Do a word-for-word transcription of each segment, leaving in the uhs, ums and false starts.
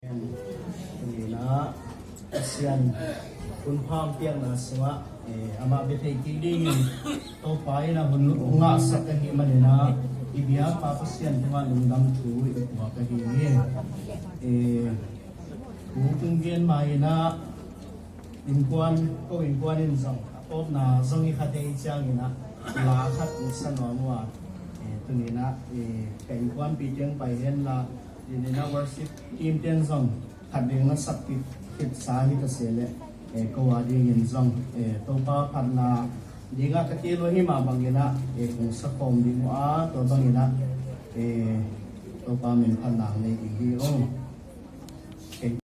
Tuni-in ah Pasian hun pha piakna sungah, eh, amah bia thei kik dingin Topa in ah hun ngahsak ahih manin ah i biakpa Pasian tungah lungdam thu i puak ahi hi. Eh, thu kong gen ma-in ah innkuan, ko innkuan in zong a tawpna zong hi kha thei ciangin ah la khat kong sa nuam uh a, eh, tuni-in ah, eh, ka innkuanpih teng pai hen la, tuni-in ah worship team ten zong khat ding na sak khit, khit sa hi ta se leh, eh, ko a dingin zong, eh, Topa phatna dingah ka kil uh hi mah bangin ah, eh, kong sa khawm ding uh a, tua bangin ah, eh, Topa min phatna nei ding hi ung.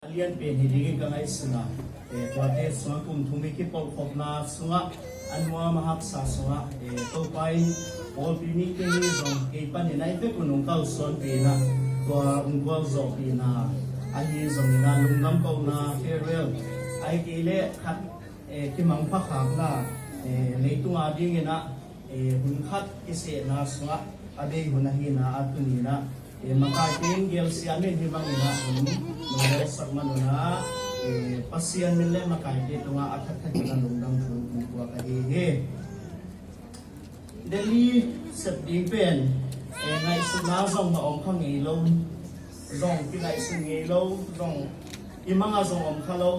A lianpen hi dingin ka ngaihsun a, eh, tuate sungah kum thum i kipawlkhopna sungah a nuam a haksa sungah, eh, Topa in pawlpi mite hi zong kei panin a i vek un hong kalsuanpihna, tua hong gualzawhpihna ahi zongin ah lungdam kohna farewell, ahih kei leh khat, eh, kimang pha khakna, eh, leitung a dingin ah, eh, hun khat kisehna sungah a bei hun ahihna a tuni-in ah, eh, makaite in gelsiam in hih bangin ah hun nong bawlsak man un ah, eh, Pasian min le makaite tungah a thakthak in ah lungdam thu kong puak ahi hi. Delhi sep ding pen, eh, ngaihsutna zong mah om kha ngei lo, zong kingaihsun ngei lo, zong i mang ah zong om kha lo,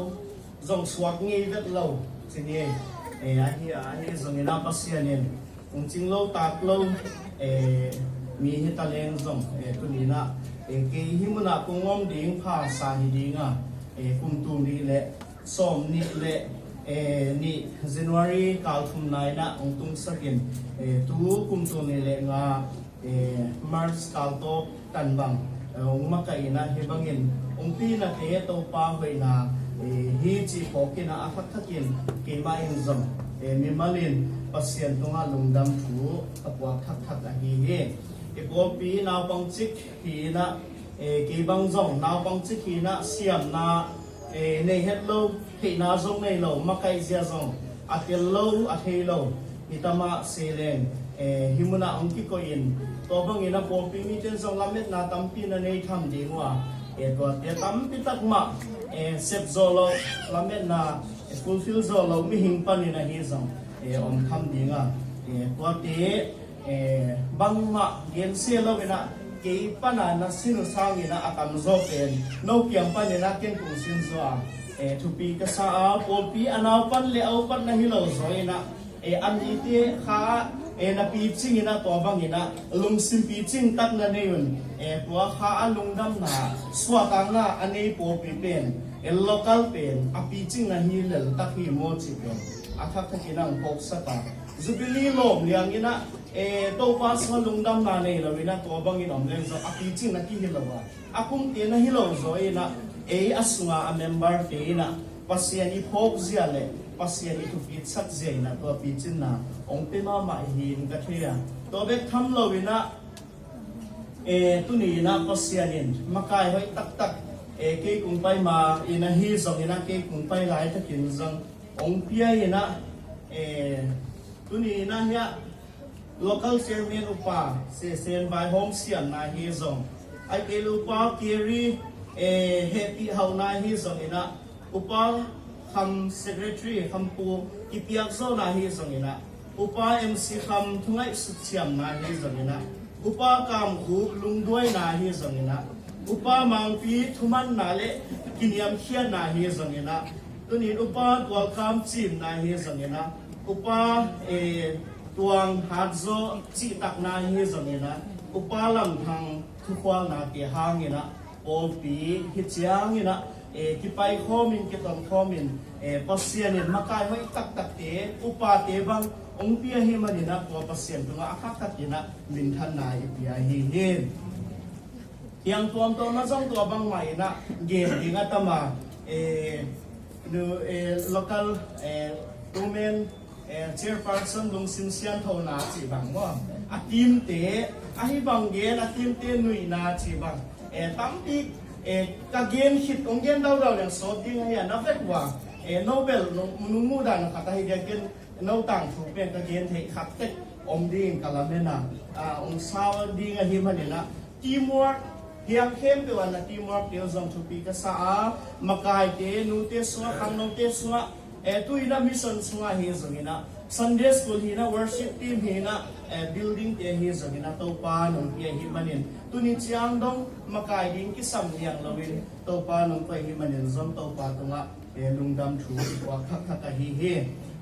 zong suak ngei vet lo ci ni. Eh, ahi, ahi zongin ah Pasian in hong cing lo tak lo, eh, mi hi ta leng zong, eh, tuni-in ah, eh, kei hih munah kong om ding pha sa hi ding a, eh, kum tul nih le sawm nih le, eh, nih January kal thumna in ah hong tungsak in, eh, tu kum tul nih le nga, eh, March kal tawp tan bang, eh, hong makaih in ah hih bangin hong pihnate Topa hoihna, eh, hi cih phawk in ah a thakthak in keimah in zong, eh, mimal in Pasian tungah lungdam thu ka puak thakthak ahi hi. I pawlpi naupang cik hi in ah, eh, kei bang zong naupang cik hi in ah siamna, eh, nei het lo, theihna zong nei lo, makaih zia zong a tel lo, a thei lo hi ta mah se leng, eh, hih munah hong kikoih in, tua bangin ah pawlpi mite in zong lametna tampi na nei tham ding uh a, eh, tuate tampi tak mah, eh, sep zawh loh, lametna, eh, fulfill zawh loh mihing panin ahi zong, eh, om tham ding a, eh, tuate eh, bangmah gensia lo in ah, kei pan a na sin uh sangin ah a tamzaw pen no kiang panin ah ken kong sin zaw a, eh, thupi ka sa a, pawlpi a nau pan le a u pan na hi lo zaw in ah, eh, a mite kha, eh, na picing in ah tua bangin ah lungsim picing tak na nei un, eh, tua kha a lungdamna suahtakna a nei pawlpi pen, eh, local pen a picing na hi lel tak hi maw cih pen a thakthak in ah hong phawksak a, Jubilee lawm liang in ah, eh, Topa sungah lungdamna nei lo in ah tua bangin om leng zong a picing na kihi lo a, a kumte na hi lo zaw in ah, ei a sunga a member te in ah Pasian i phawk zia le Pasian i thupitsak zia in ah tua picinna hong pia mahmah hi in ka thei a, tua bek tham lo in ah, eh, tuni in ah Pasian in makai hoih taktak, eh, kei kong pai ma in ahi zongin ah, kei kong pai laitakin zong hong pia in ah, eh, tuni in ah hiah local chairman upa Sesen vaihawm siamna hi zong, ahih kei leh upa Keri, eh, hehpih hauhna hi zongin ah, upa Kham secretary, Khampu kipiak zawhna hi zongin ah, upa M C Kham thungaihsut siamna hi zongin ah, upa Kamkhup lungduaina hi zongin ah, upa Mangpi thumanna le kiniamkhiatna hi zongin ah, tunin upa Tualkam cimna hi zongin ah, upa, eh, Tuang Hatzaw cihtakna hi zongin ah, upa Lamthang thukhualnate hangin ah, pawlpi hi ciangin ah, eh, kipai khawmin, kiton khawmin, eh, Pasian in makai hoih taktakte, upate bang hong pia hi manin ah, tua Pasian tungah a khaktakin ah minthanna i pia hi hi. Hiang tuamtuam a zong tua bangmah in ah gen ding a tam a, eh, nu, eh, local, eh, women, eh, chairperson lungsim sianthona cih bang maw, a teamte, ahi bang gen a teamte nuihna cih bang, eh, tampi, eh, ka gen khit hong gen daudau leng sawt ding ahi a, na vek uh a, eh, no bel nong, nong muh dan a khat ahi dia, ken no tangthu pen ka gen theih khat tek om ding ka lamen a, ah, hong sau ding ahi manin ah, teamwork, Hiang khempeuh a na teamwork te uh zong thupi ka sa a, makaite, nute sungah, khangnote sungah, eh, tu in ah mission sungah hi zongin ah, Sunday school hi in ah, worship team hi in ah, eh, building te hi zongin ah, Topa nong pia hi manin, tuni ciang dong makai ding kisam liang loin Topa nong koih hi manin zong Topa tungah eh, lungdam thu kiphuak thakthak ahi hi.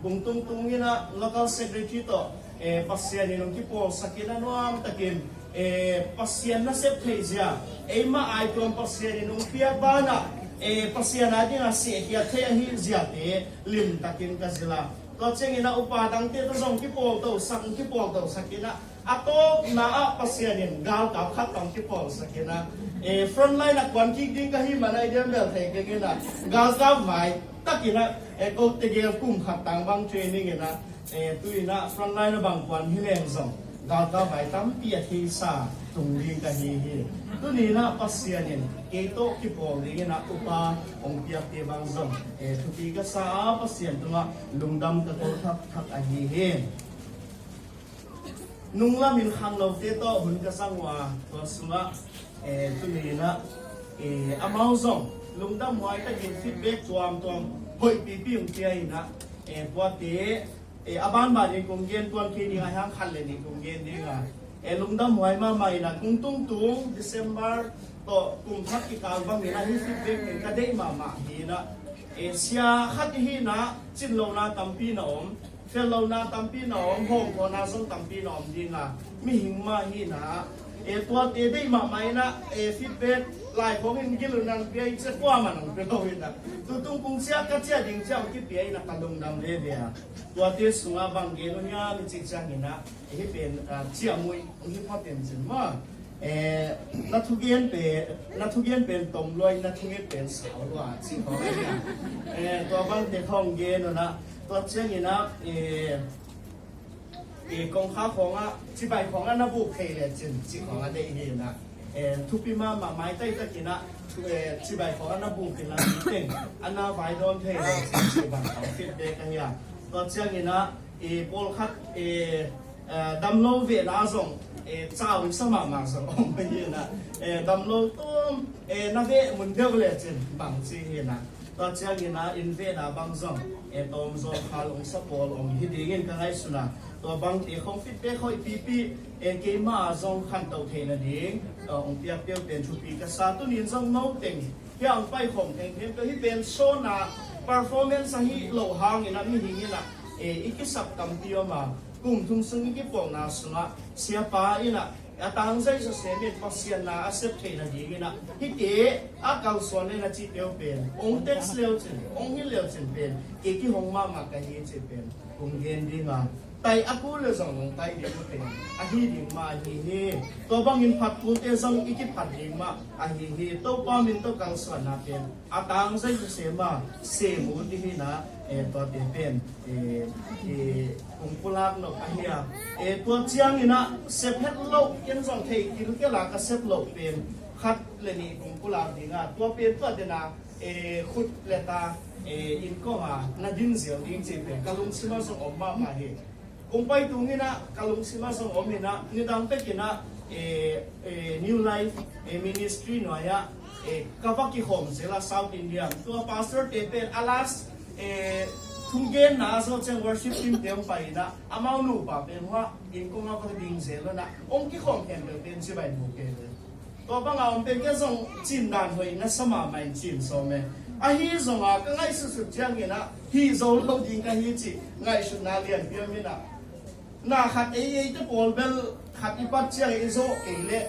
Kung tungtung in ah local secretary tawh, eh, Pasian in hong kipawlsak in ah nuamtakin, eh, Pasian nasep theihzia, eimah aituam Pasian in hong piak banah, eh, Pasian a dingah sehkhiat thei ahi ziate limtakin ka zil a. Tua ciangin ah upa dangte tawh zong kipawltosak, kipawltosak in ah a tawpna ah Pasian in galkap khat tawh kipawlsak in ah, eh, frontline ah kuan kik ding ka hi man a, i diam bel thei keng in ah, galkap vai tak in ah, eh, ko tegel kum khat tang bang training in ah, eh, tu in ah frontline ah bang kuan hi leng zong galkap vai tampi a theisa tung ding ka hi hi. Tuni in ah Pasian in kei tawh kipawl ding in ah upa hong piakte bang zong, eh, thupi ka sa a, Pasian tungah lungdam ka ko thakthak ahi hi. Nunglamin khangnote tawh hun ka zang uh a, tua sungah, eh, tuni in ah, eh, amau zong lungdam huai takin feedback tuamtuam hoih pipi hong pia in ah, eh, tuate, eh, a banbanin kong gen tuan kei ding a, hiang khat le nih kong gen ding a, eh, lungdam huai mahmah in ah, kung tungtung December tawh kum thak kikal bangin ah hih feedback pen ka deih mahmah hi in ah, eh, sia khat i hihna cinlohna tampi na om, fellohna tampi na om, hawmkhawhna zong tampi na om ding a, mihing mah hi in ah, eh, tuate deih mahmah in ah, eh, feedback lai khawng in gil uh nang pia i cia kuamah nang pia lo in ah, tutung kung ciah ka ciah ding ciah hong kipia in ah ka lungdam veve a. Tuate sungah bang gen uh hiam i cih ciangin ah, eh, hih pen, ah, ciah muih hih pha pen cin maw. Eh, na thugen pen, na thugen pen tom lua, na thunget pen sau lua, ci khawng a hi a. Eh, tua bangte khawng gen uh a, tua ciangin ah, eh, eh, kongkha khawng ah, cibai khawng ah na buk thei le cin, ci khawng a deih hi in ah. Eh, thupi mahmah, maitai takin ah, thu-, eh, cibai khawng ah na buk in ah, mi teng a na vai dawn thei le cin, ci bang khawng feedback a hi a. Tua ciangin ah, eh, pawlkhat, eh, eh, damlo vehna zong, eh, ca hong sa mahmah zong om hi in ah, eh, damlo tawm, eh, na veh mun deuh le cin bang ci hi in ah, tua ciangin ah inn vehna bang zong, eh, tawm zawngkhal hong sa pawl om hi dingin ka ngaihsun a, tua bangte khawng feedback hoih pipi, eh, keima a zong khantoh theih nading, eh, hong piak peuh pen thupi ka sa. Tunin zong no teng hih a hong paikhawm khempeuh, hih pen showna performance ahi loh hangin ah mihing in ah, eh, i kisap tampi om a, kum thum sung i kipawlna sungah siapa in ah a tangzai zawsem in Pasian na a sep theih nadingin ah hihte a kalsuan in a cih peuh pen hong text leu cin, hong hilh leu cin pen kei kihong mahmah ka hi cih pen kong gen ding a, tai a ku le zong hong tai ding uh pen ahi ding mah ahi hi. Tua bangin phat kulte zong i kiphat ding mah ahi hi. Topa min tawh kalsuanna pen a tangzai zawsem a sem uh i hi in ah, eh, tuate pen, eh, eh, kong pulak nop ahi a. Eh, tua ciangin ah sep het loh, ken zong thei kilkel a ka sep loh pen khat le nih kong pulak ding a, tua pen tua den a, eh, khut le ta, eh, inn kong a na din zel ding cih pen ka lungsim ah zong om mahmah hi. Kong pai tung in ah ka lungsim ah zong om in ah, nidang pek in ah, eh, eh, New Life, eh, Ministry nuai ah, eh, ka va kikhawm zel a, South India. Tua pastor te pen a last, eh, thungetna a zawh ciang worship team te hong pai in ah, amau nupa pen hua inn kong a va ding zel in ah, hong kikhawm khempeuh pen cibai mu kei ve. Tua banga om pen kei zong cin dan hoih na sa mahmah in cin sawm e. Ahi zonga ka ngaihsutsut ciangin ah hih zo lo ding ka hi cih ngaihsutna lianpi om in ah, na khat ei ei te pawl bel khat i pat ciang i zawh kei leh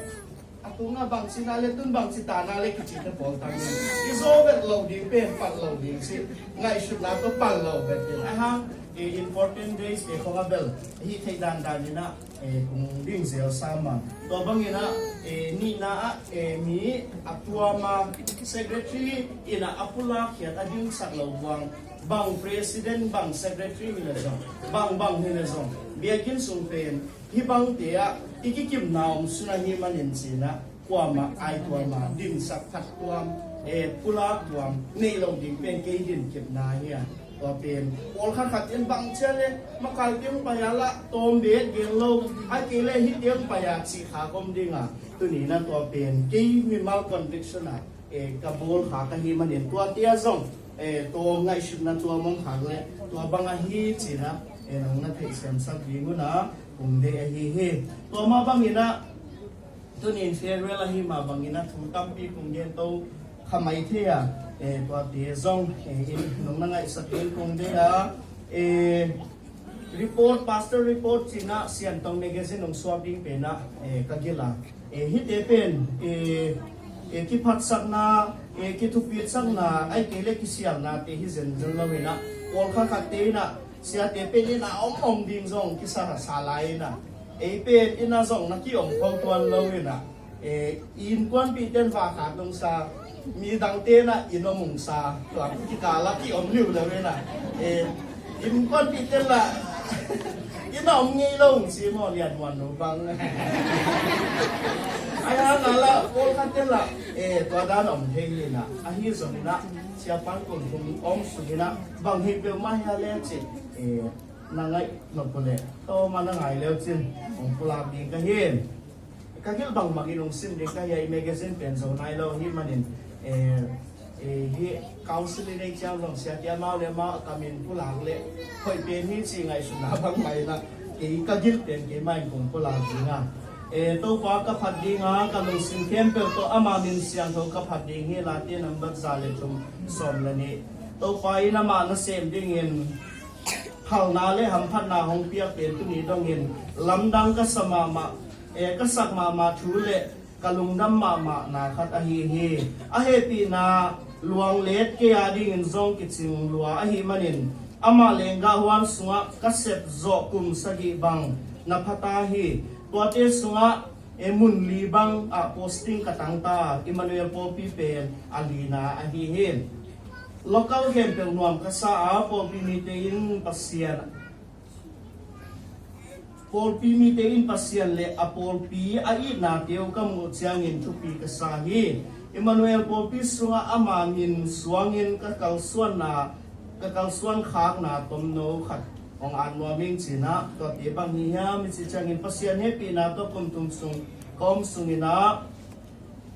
a tunga bangci na le tun bangci ta na le kici te pawl tang in i zawh vet lo ding pen pat lo ding cih ngaihsutna tawh pan lo vet in a hang, eh, important days te khong a bel hih theih dandan in ah, eh, kong ding zel sam a. Tua bangin ah, eh, nihna ah, eh, mi a tuam a secretary in ah a pulak khiat a dingsak lo buang, bang president, bang secretary hi le zong, bang bang hi le zong, biakinn sung pen hih bangte ah i kikimna om sun ahi manin ci in ah kuamah ai tuam a dinsak phat tuam, eh, pulak tuam neih lo ding pen kei dinkipna hi a. Tua pen pawlkhat khat in bang cia le makaite hong pai a lah tawm bet gen lo, a kei le hihte hong pai a cih kha om ding a, tuni na tua pen kei mimal conviction a, eh, ka bawl kha ka hi manin tuate a zong, eh, tua ngaihsutna tua mong khak le tua bang ahi cina, eh, nong na theih siamsak ding una kong deih ahi hi. Tua mah bangin ah tunin farewell ahi mah bangin ah thu tampi kong gen to kha mai thei a, eh, tuate zong, eh, in nong na ngaihsak ding kong deih a, eh, report, pastor report cina Siantong magazine hong suak ding pen ah, eh, ka gil a. Eh, hihte pen, eh, eh, kiphatsakna, eh, kithupitsakna, ai kei le kisialnate hi zenzen lo hi na. Pawlkhat khatte in ah, siate pen in ah om om ding zong kisa sa lai in ah. Ei pen in ah zong na ki-om kho tuan lo in ah. Eh, innkuanpihte in vahkhat nungsa, midangte in ah inn om ungsa, tua kikal ah ki-om liu lo in ah. Eh, innkuanpihte in lah inn ah om ngei lo ungsi maw, Lian Muan nu bang. Ai hang a lah, pawlkhatte in lah, eh, tua dan om thei hi in ah. Ahi zongin ah, siapan kum thum om sungin ah, bang hi peuhmah hi a le cih, eh, na ngaih nop uh leh, tawm a na ngai leu cin, hong pulak ding ka hi. Ka gil bangmah in hong sim ding ka hi a, i magazine pen zo nai lo hi manin, eh, eh, hi council i nei ciang zong siate amau le amau a kamin pulak le hoih pen hi ci ngaihsutna bangmah in ah, kei ka gil pen keimah in kong pulak ding a. Eh, Topa ka phat ding a, ka lungsim khempeuh tawh ama min siangtho ka phat ding hi. Late nambat za le thum, sawm le nih. Topa in amah nasem dingin phalna le hamphatna hong piak pen tuni dongin lamdang ka sa mahmah, eh, ka sak mahmah thu le ka lungdam mahmahna khat ahi hi. A hehpihna luang let kei a dingin zong kicing lua ahi manin, amah lenggah huan sungah ka sep zawh kum sagih bang na pha ta hi. Tuate sungah, eh, mun li bang ah posting ka tang ta, Emmanuel pawlpi pen a lina ahi hi. Local khempeuh nuam ka sa a, pawlpi mite in Pasian, pawlpi mite in Pasian le a pawlpi a itnate uh ka muh ciangin thupi ka sa hi. Emmanuel pawlpi sungah ama min suangin ka kalsuanna, ka kalsuan khakna tomno khat hong at nuam ing cin ah, tuate bang hi hiam i cih ciangin Pasian hehpihna tawh kum thum sung ka om sungin ah,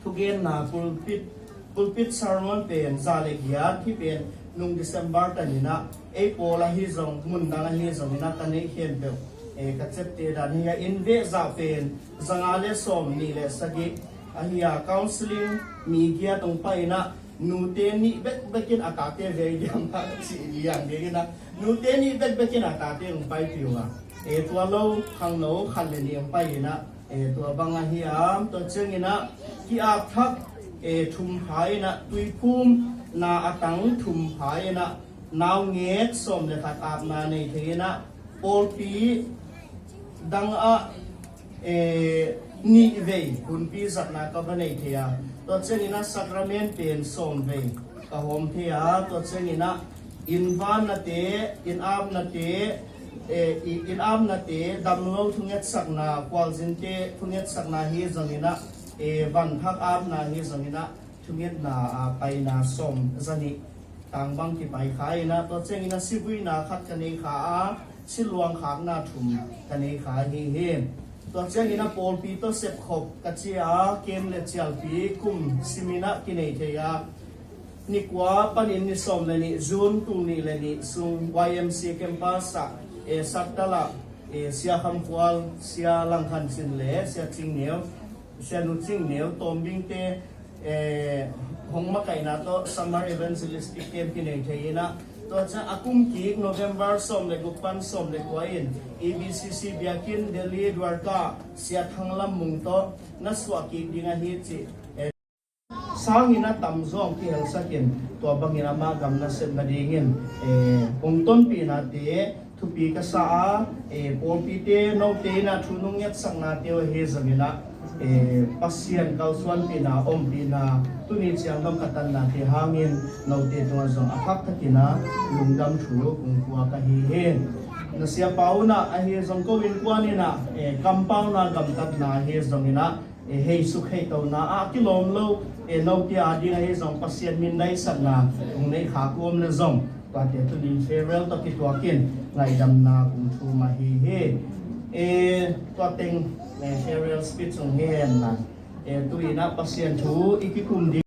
thugenna pulpit, pulpit sermon pen za le giat hi pen nung December tan in ah, ei pawl ahi zong, mundang ahi zongin ah ka neih khempeuh, eh, ka ciapteh dan hi a. Inn veh zah pen za nga le sawm nih le sagih ahi a, counseling mi giat hong pai in ah, nute nih bekbek in a tate vei diam a cih liang ding in ah, nute nih bekbek in a tate hong paipih uh a. Eh, tua lo khangno khat le nih hong pai in ah, eh, tua bang ahi a, tua ciangin ah ki-ap thak, eh, thum pha in ah, tuiphumna a tang thum pha in ah, naungek sawm le khat apna nei thei in ah, pawlpi dang ah, eh, nih vei hunpi zatna ka va nei thei a. Tua ciangin ah sacrament pen sawm vei ka hawm thei a. Tua ciangin ah inn vannate, inn apnate, eh, i-, inn apnate, damlo thungetsakna, khualzinte thungetsakna hi zongin ah, eh, van thak apna hi zongin ah, thungetna, ah, paina sawm zanih tang bang kipai kha in ah, tua ciangin ah sivuina khat ka nei kha a, siluang khakna thum ka nei kha hi hi. Tua ciangin ah pawlpi tawh sepkhop ka ci a, kem le cialpi kum simin ah kinei thei a, ni kua panin ni sawm le nih, June tul nih le nih sung Y M C A campus ah, eh, Sattal ah, eh, Sia Kham Khual, Sia Lang Khan Cin le Sia Cing Neu, Sia Nu Cing Neu, Tawm Bingte, eh, hong makaihna tawh Summer Evangelistic Camp kinei thei in ah, tua ciang a kum kik November sawm le guk pan sawm le kua in A B C C biakinn Delhi Dwarka Sia Thang Lam Mung tawh na suah kik ding ahi cih, eh, sangin a tamzaw hong kihelsak in, tua bangin amah gam nasepna dingin, eh, hong tonpihnate thupi ka sa a, eh, pawlpite note in ah thu nung ngetsaknate uh ahi zongin ah, eh, Pasian kalsuanpihna, ompihna, tuni ciang dong ka tannate hangin note tungah zong a thak thakin ah lungdam thu kong phuak ahi hi. Na siapa un ah ahi zong ko innkuan in ah, eh, kampauna gamtatna ahi zongin ah, eh, hei sukheitona ah kilawm lo, eh, note a ding ahi zong Pasian mindaisakna hong nei kha ka om le zong, Tuate tunin farewell tawh kituakin ngaihdamna kong thum ahi hi. E, tua teng, e, farewell speech hong hi henla, e, tu-in ah Pasian thu i kikum ding